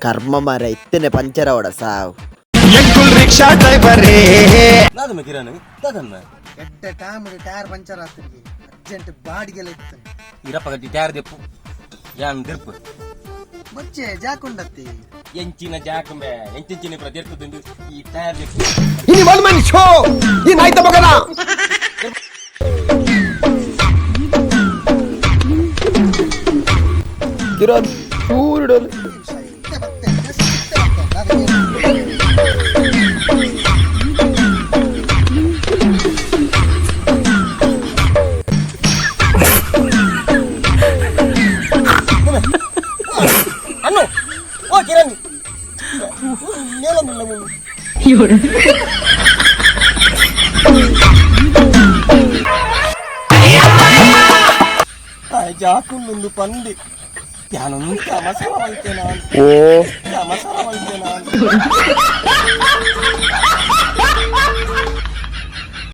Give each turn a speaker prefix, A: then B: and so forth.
A: ಕರ್ಮ ಮಾರ ಇತ್ತನೆ ಪಂಚರ್ ಅವಡ ಸಾವು.
B: ಎಂಕುಲ್ ರಿಕ್ಷಾ ಡ್ರೈವರೇ.
C: ದಾದಮ್ಮ ಕಿರಣ್, ದಾದಮ್ಮ?
D: ಎಡ್ಡೆ ಟೈಮ್ ಟೈರ್ ಪಂಚರ್ ಆಗ್ತದೆ, ಅರ್ಜೆಂಟ್ ಬಾಡಿಗೆಲ್ಲ ಇತ್ತು.
C: ಇರಪ್ಪ ಗಟ್ಟಿ ಟೈರ್ ದೆಪ್ಪು, ಯಾನ್ ದಿರ್ಪು.
D: ಬೊಚ್ಚೆ ಜಾಕುಂಡತ್ತಿ.
C: ಎಂಚಿನ ಜಾಕಂಬೆ, ಎಂಚಿನ ಪೂರ ದೆರ್ತುದುಂಡು ಈ ಟೈರ್ ದೆಪ್ಪು.
B: ಇನಿ ಒನ್ ಮ್ಯಾನ್ ಶೋ ಈ ನಾಯ್ತ ಮಗನ.
A: ಕಿರಣ್ ಚೂರಿಡೋದು.
D: ಇತ್ತೆ ಬತ್ತೆ, just ಇತ್ತೆ ಬತ್ತೆ, ದಾದ?
C: ಅಣ್ಣು, ಓ ಕಿರಣ್, ನೇಲೊಂದುಲ್ಲ ಮುಳ್ಳು. ಜಾಕುಂಡುಂದು ಪಂಡಿ ಯಾನೊಂದು ಮಸಾಲ ಮಲ್ತೇನ.
A: ಓ.
C: ಮಸಾಲ ಮಲ್ತೇನ.